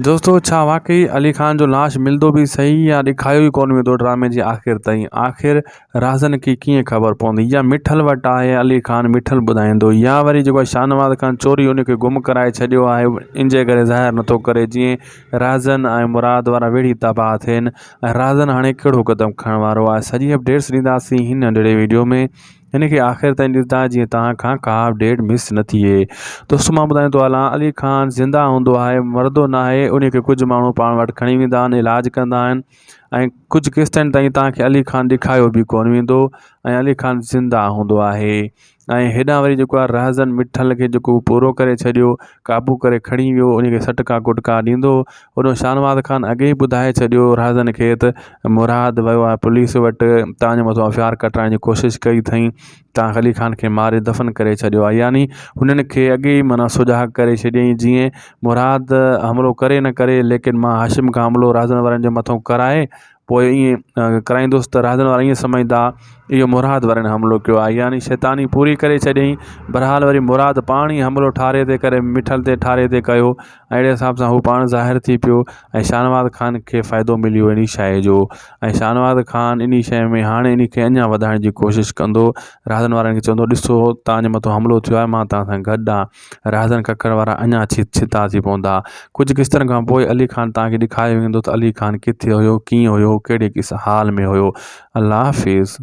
دوستو ڇا واقعي علي خان جو لاش ملدو به صحيح يا ڏيکايو ئي ڪونه ويندو ڊرامي جي آخر تائين آخر رازن کي ڪيئن خبر پوندي يا مٺل وٽ آهي علي خان مٺل ٻڌائيندو يا وري جيڪو شاهنواز خان چوري ان کي گم ڪرائي ڇڏيو آهي ان جي ڪري ظاهر نٿو ڪري جيئن رازن ۽ مراد وارا وڙهي تباهه ٿين ۽ رازن هاڻي ڪهڙو قدم کڻڻ وارو آهي سڄي اپڊيٽس ڏينداسين هن ننڍڙي ويڊيو ۾ هن کي آخر تائين ڏسندا جيئن توهان کان ڪا اپڊيٽ مس نه ٿئي. دوستو مان ٻڌايان ٿو هلان علي خان زنده هوندو آهي مردو نه آهي ان کي ڪجهه ماڻهو پاڻ وٽ کڻي ويندا آهن علاج ڪندا آهن ۽ ڪجهه قسطن تائين توهان کي علي خان ڏيکايو به ڪونه ويندو ۽ علي خان زنده هوندو آهي ۽ هيڏانهن وري جيڪو آهي رهزن مٺل کي جيڪو پورو ڪري ڇڏيو قابو ڪري کڻي ويو ان کي سٽڪا ڪٽڪا ڏيندو هوڏو شاهنواز خان اڳي ئي ٻڌائي ڇڏيو رازن کي ته مراد ويو آهي پوليس وٽ تان جي مٿان ايف I R ڪٽرائڻ جي ڪوشش ڪئي اٿئي تان علي خان کي ماري دفن ڪري ڇڏيو آهي يعني هنن کي اڳي ئي معنيٰ سجاڳ ڪري ڇڏيائين جيئن مراد حملو ڪري نه ڪري ليڪن مان هاشم کان حملو رازن وارن جي مٿان ڪرائي پوء ائين ڪرائيندس ته رازن وارا ائين سمجهندا اهو مراد وارن حملو ڪيو آهي يعني شيطاني پوري ڪري ڇڏيائين بهرحال وري مراد پاڻ ئي حملو ٺاري تي ڪري مٺل تي ٺاري تي ڪيو اهڙي حساب سان هو پاڻ ظاهر ٿي پيو ۽ شاهنواز خان کي فائدو مليو انهي شيء جو ۽ شاهنواز خان انهي شيء ۾ هاڻي انهي کي اڃا وڌائڻ جي ڪوشش ڪندو رازن وارن کي چوندو ڏسو تان جي مٿو حملو ٿيو آهي مان توهان سان گڏ آهيان رازن ڪڪڙ وارا اڃا ڇت ڇتا ٿي پوندا ڪجهه قسطن کان پوء علي خان توهان کي ڏيکاريو ويندو ته علي خان ڪٿي هيو ڪيئن هيو ڪهڙي حال ۾ هيو الله حافظ.